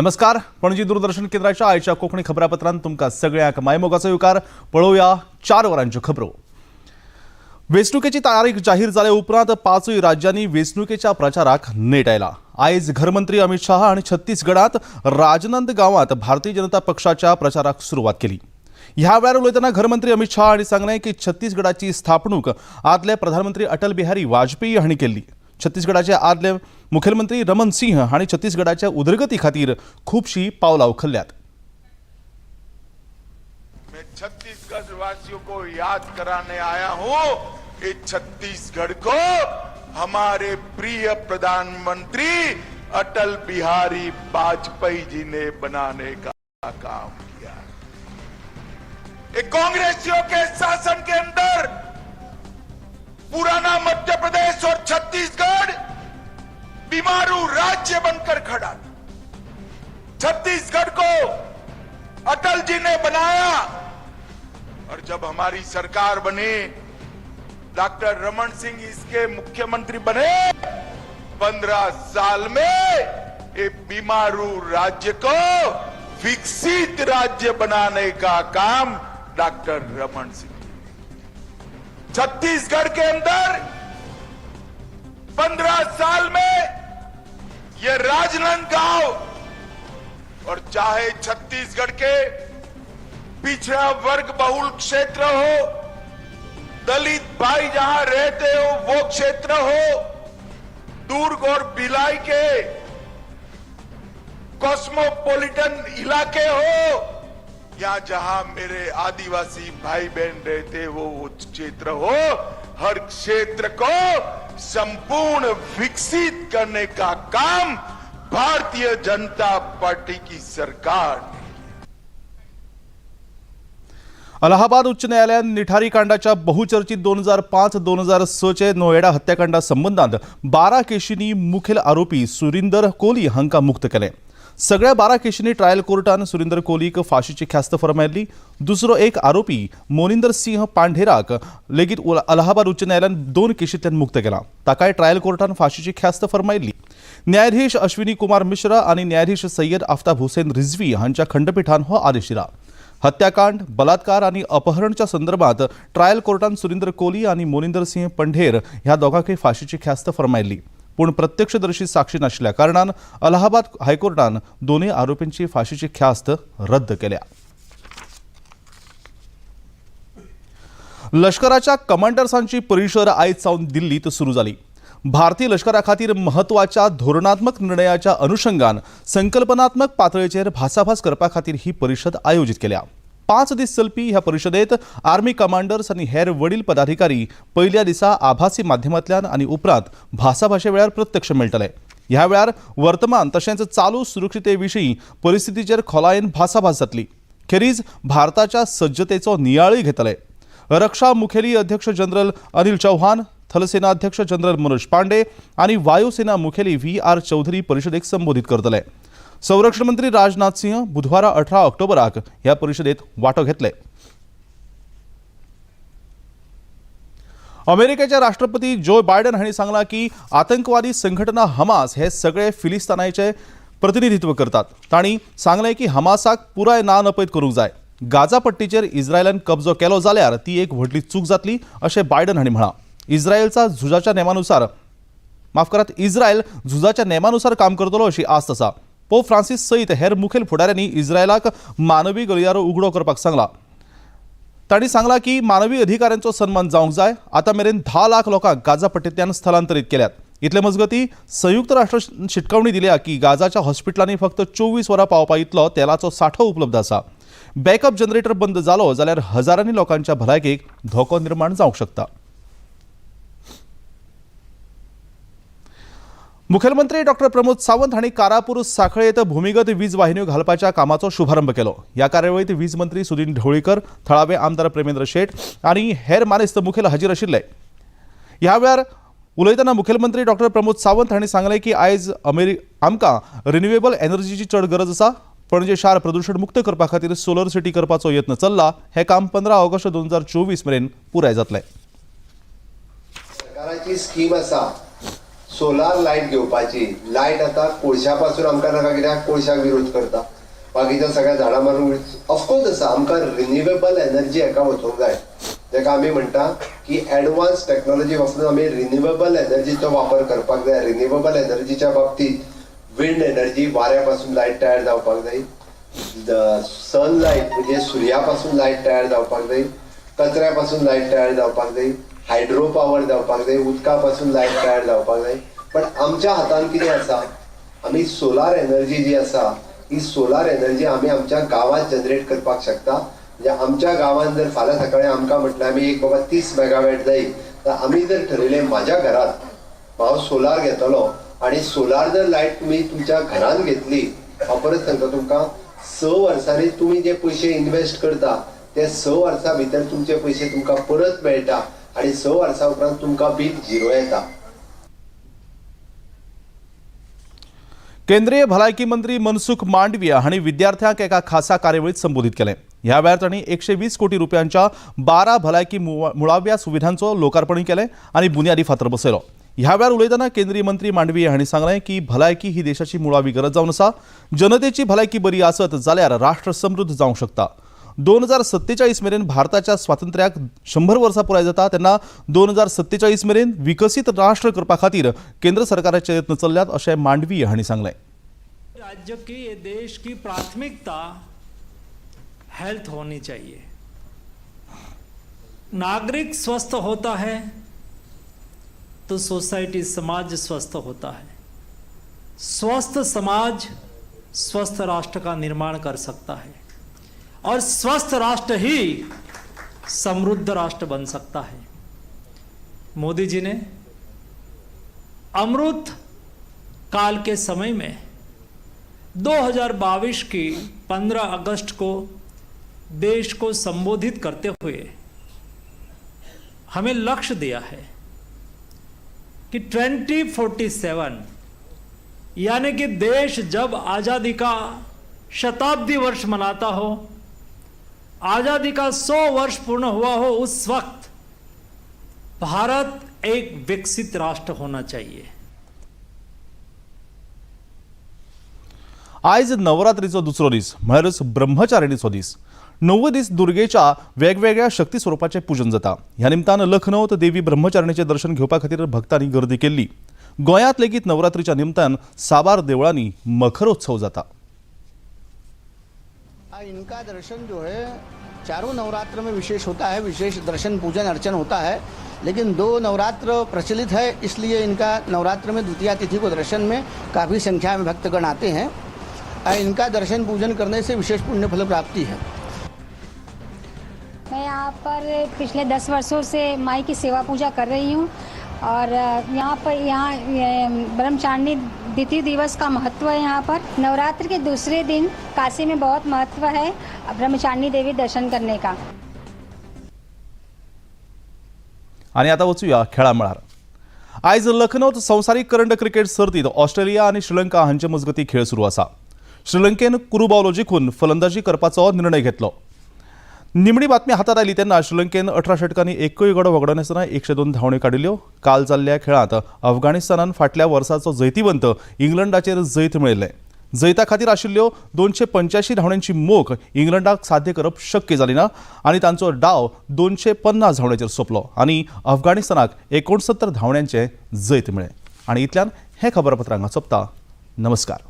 नमस्कार. पणजी दूरदर्शन केंद्राच्या आयच्या कोंकणी खबरापत्रांत तुमकां सगळ्यांक मायमोगाचो येवकार. पळोवया 4 वरांच्यो खबरो. वेंचणुकेची तारीख जाहीर जाले उपरांत पांचूय राज्यांनी वेंचणुकेच्या प्रचाराक नेट आयला. आयज घरमंत्री अमित शहा हांणी छत्तीसगडात राजनंद गांवांत भारतीय जनता पक्षाच्या प्रचाराक सुरवात केली. ह्या वेळार उलयतना घरमंत्री अमित शहा हांणी सांगलें की छत्तीसगडाची स्थापणूक आदले प्रधानमंत्री अटल बिहारी वाजपेयी हांणी केल्ली. छत्तीसगडाचे आदले मुखेलमंत्री रमन सिंह हांणी छत्तीसगडाच्या उदरगती खातीर खुबशीं पावलां उखल्ल्यात. मैं छत्तीसगढ़ वासियों को याद कराने आया हूं कि छत्तीसगढ़ को हमारे प्रिय प्रधानमंत्री अटल बिहारी वाजपेयी जी ने बनाने का काम किया। एक कांग्रेसियों के शासन के अंदर पुराना मध्य प्रदेश और छत्तीसगढ़ बीमारू राज्य बनकर खड़ा था। छत्तीसगढ़ को अटल जी ने बनाया और जब हमारी सरकार बनी, डॉक्टर रमन सिंह इसके मुख्यमंत्री बने, 15 साल में ये बीमारू राज्य को विकसित राज्य बनाने का काम डॉक्टर रमन सिंह जी ने। छत्तीसगढ़ के अंदर 15 साल में ये राजनांदगांव और चाहे छत्तीसगढ़ के पिछड़ा वर्ग बहुल क्षेत्र हो, दलित भाई जहां रहते हो वो क्षेत्र हो, दुर्ग और भिलाई के कॉस्मोपॉलिटन इलाके हो या जहां मेरे आदिवासी भाई बहन रहते वो क्षेत्र हो, हर क्षेत्र को संपूर्ण विकसित करने का काम भारतीय जनता पार्टी की सरकार ने। अलाहाबाद उच्च न्यायालयान निठारी कांडाच्या बहुचर्चित 2005 2006चे नोएडा हत्याकांडा संबंदात 12 केशींनी मुखेल आरोपी सुरिंदर कोली हांकां मुक्त केले. सगळ्या 12 केशींनी ट्रायल कोर्टान सुरिंदर कोलीक फाशीची ख्यास्त फर्मायल्ली. दुसरो एक आरोपी मोनिंदर सिंह पांढेराक लेगीत अलाहाबाद उच्च न्यायालयान दोन केशींतल्यान मुक्त केला. ताकाय ट्रायल कोर्टान फाशीची ख्यास्त फर्मायल्ली. न्यायाधीश अश्विनी कुमार मिश्रा आनी न्यायाधीश सय्यद आफ्ताब हुसेन रिझवी हांच्या खंडपिठान हो आदेश दिला. हत्याकांड, बलात्कार आनी अपहरणच्या संदर्भात ट्रायल कोर्टान सुरिंदर कोली आनी मोनिंदर सिंह पंढेर ह्या दोगांकय फाशीची ख्यास्त फर्मायल्ली. पूण प्रत्यक्षदर्शी साक्षी नाशिल्ल्या कारणान अलाहाबाद हायकोर्टान दोनूय आरोपींची फाशीची ख्यास्त रद्द केल्या. लष्कराच्या कमांडर्सांची परिषद आयज सावन दिल्लीत सुरू जाली. भारतीय लष्करा खातीर म्हत्वाच्या धोरणात्मक निर्णयाच्या अनुशंगान संकल्पनात्मक पातळेचेर भासाभास करपा खातीर ही परिषद आयोजीत केल्या. 5 दीस चलपी ह्या परिशदेत आर्मी कमांडर्स आनी हेर वडील पदाधिकारी पयल्या दिसा आभासी माध्यमांतल्यान आनी उपरांत भासाभाशे वेळार प्रत्यक्ष मेळटले. ह्या वेळार वर्तमान तशेंच चालू सुरक्षिते विशीं परिस्थितीचेर खोलायेन भासाभास जातली. खेरीज भारताच्या सज्जतेचो नियाळूय घेतले. रक्षा मुखेली अध्यक्ष जनरल अनिल चौहान, थलसेना अध्यक्ष जनरल मनोज पांडे आनी वायुसेना मुखेली व्ही आर चौधरी परिशदेक संबोधीत करतले. संरक्षण मंत्री राजनाथ सिंह बुधवारा 18 ऑक्टोबराक ह्या परिशदेत वांटो घेतले. अमेरिकेचे राष्ट्रपती जो बायडन हांणी सांगलां की आतंकवादी संघटना हमास हे सगळे फिलिस्तानाचे प्रतिनिधित्व करतात. तांणी सांगलें की हमासाक पुराय ना नपयत करूंक जाय. गाझा पट्टीचेर इस्रायलान कब्जो केलो जाल्यार ती एक व्हडली चूक जातली अशें बायडन हांणी म्हळां. इस्रायलचा झुजाच्या नेमानुसार, माफ करात, इस्रायल झुजाच्या नेमानुसार काम करतलो अशी आस्त आसा. पोप फ्रांसीस सयत हेर मुखेल फुडाऱ्यांनी इस्रायलाक मानवी गलियारो उगडो करपाक सांगला. तांणी सांगलां की मानवी अधिकाऱ्यांचो सन्मान जावंक जाय. आतां मेरेन 10 लाख लोकांक गाझा पट्टींतल्यान स्थलांतरीत केल्यात. इतले मजगती संयुक्त राष्ट्र शिटकावणी दिल्या की गाझाच्या हॉस्पिटलांनी फक्त 24 वरां पावपा इतलो तेलाचो सांठो उपलब्ध आसा. बॅकअप जनरेटर बंद जालो जाल्यार हजारांनी लोकांच्या भलायकेक धोको निर्माण जावंक शकता. मुखेलमंत्री डॉक्टर प्रमोद सावंत हांणी कारापूर सांखळेत भूमिगत वीज वाहिन्यो घालपाच्या कामाचो शुभारंभ केलो. ह्या कार्यावळीत वीज मंत्री सुदिन ढवळीकर, थळावे आमदार प्रेमेंद्र शेट आनी हेर मानेस्त मुखेल हाजीर आशिल्ले. ह्या वेळार उलयतना मुखेलमंत्री डॉक्टर प्रमोद सावंत हांणी सांगलें की आयज आमकां रिन्युएबल एनर्जीची चड गरज आसा. पणजे शार प्रदूशण मुक्त करपा खातीर सोलर सिटी करपाचो यत्न चल्ला. हें काम 15 ऑगस्ट 2024 मेरेन पुराय जातलें. सरकाराची स्कीम आसा. सोलार लायट घेवपाची. लायट आतां कोळशा पासून आमकां नाका, कित्याक कोळशाक विरोध करता, बाकीच्या सगळ्या झाडां मारून. ऑफकोर्स आसा, आमकां रिन्युएबल एनर्जी हेका वचोंक जाय, जेका आमी म्हणटा की एडवान्स टॅक्नोलॉजी वापरून आमी रिन्युएबल एनर्जीचो वापर करपाक जाय. रिन्युएबल एनर्जीच्या बाबतीत विंड एनर्जी, वाऱ्या पासून लायट तयार जावपाक जाय, सनलायट म्हणजे सुर्या पासून लायट तयार जावपाक जाय, कचऱ्या पासून लायट तयार जावपाक जाय, हायड्रो पावर जावपाक जाय, उदका पासून लायट तयार जावपाक जाय. पण आमच्या हातान कितें आसा, आमी सोलार एनर्जी जी आसा ही सोलार एनर्जी आमी आमच्या गांवांत जनरेट करपाक शकता. म्हणजे आमच्या गांवांत जर फाल्यां सकाळी आमकां म्हटलें आमी एक बाबा 30 मेगावॅट जाय, तर आमी जर ठरयलें म्हाज्या घरांत हांव सोलार घेतलो आनी सोलार जर लायट तुमी तुमच्या घरांत घेतली, हांव परत सांगता तुमकां, 6 वर्सांनी तुमी जे पयशे इन्वेस्ट करता ते 6 वर्सां भितर तुमचे पयशे तुमकां परत मेळटा आनी 6 वर्सां उपरांत तुमकां बील झिरो येता. केंद्रीय भलायकी मंत्री मनसुख मांडविया हांणी विद्यार्थ्यांक एका खासा कार्यावळीत संबोधीत केलें. ह्या वेळार तांणी 120 कोटी रुपयांच्या 12 भलायकी मुळाव्या सुविधांचो लोकार्पण केलें आनी बुन्यादी फातर बसयलो. ह्या वेळार उलयतना केंद्रीय मंत्री मांडवीय हांणी सांगलें की भलायकी ही देशाची मुळावी गरज जावन आसा. जनतेची भलायकी बरी आसत जाल्यार राष्ट्र समृद्ध जावंक शकता. 2047 मेरेन भारताच्या स्वातंत्र्याक 100 वर्सां पुराय जाता तेन्ना 2047 मेरेन विकसीत राष्ट्र करपा खातीर केंद्र सरकाराचे यत्न चल्ल्यात अशें मांडवीय हांणी सांगलें. राज्य की, ये देश की प्राथमिकता हेल्थ होनी चाहिए. नागरिक स्वस्थ होता है तो सोसाइटी, समाज स्वस्थ होता है. स्वस्थ समाज स्वस्थ राष्ट्र का निर्माण कर सकता है और स्वस्थ राष्ट्र ही समृद्ध राष्ट्र बन सकता है. मोदी जी ने अमृत काल के समय में 2022 की 15 अगस्त को देश को संबोधित करते हुए हमें लक्ष्य दिया है कि 2047 यानी कि देश जब आज़ादी का शताब्दी वर्ष मनाता हो, आज़ादी का 100 वर्ष पूर्ण हुआ हो, उस वक्त भारत एक विकसित राष्ट्र होना चाहिए. आयज नवरात्रीचो दुसरो दीस म्हळ्यारच ब्रह्मचारिणीचो दीस. 9 दीस दुर्गेच्या वेगवेगळ्या शक्ती स्वरुपाचें पूजन जाता. ह्या निमतान लखनौत देवी ब्रह्मचारिणीचें दर्शन घेवपा खातीर भक्तांनी गर्दी केल्ली. गोंयांत लेगीत नवरात्रीच्या निमतान साबार देवळांनी मखरोत्सव जाता. इनका दर्शन जो है चारों नवरात्र में विशेष होता है, विशेष दर्शन पूजन अर्चन होता है, लेकिन 2 नवरात्र प्रचलित है, इसलिए इनका नवरात्र में द्वितीया तिथि को दर्शन में काफ़ी संख्या में भक्तगण आते हैं. इनका दर्शन पूजन करने से विशेष पुण्य फल प्राप्ति है. मैं यहाँ पर पिछले 10 वर्षों से माई की सेवा पूजा कर रही हूँ और यहाँ पर यहाँ ब्रह्मचारिणी द्वितीय दिवस का महत्व है. यहाँ पर नवरात्र के दूसरे दिन काशी में बहुत महत्व है ब्रह्मचारिणी देवी दर्शन करने का. आणि आता वचूया खेळामळार. आयज लखनौत संवसारीक करंड क्रिकेट सर्तीत ऑस्ट्रेलिया आनी श्रीलंका हांचे मजगती खेळ सुरू आसा. श्रीलंकेन कुरुबावलो जिखून फलंदाजी करपाचो निर्णय घेतलो. निमणी बातमी हातात आयली तेन्ना श्रीलंकेन 18 षटकांनी एकूय गडो वगडायनासतना 102 धांवड्यो काडिल्ल्यो. काल जाल्ल्या खेळांत अफगाणिस्तानान फाटल्या वर्साचो जैतिवंत इंग्लंडाचेर जैत मेळयल्लें. जैता खातीर आशिल्ल्यो 285 धांवड्यांची मोख इंग्लंडाक साध्य करप शक्य जाली ना आनी तांचो डाव 250 धांवड्यांचेर सोंपलो आनी अफगाणिस्तानाक 69 धांवड्यांचें जैत मेळ्ळें. आनी इतल्यान हें खबरपत्र हांगा सोंपता. नमस्कार.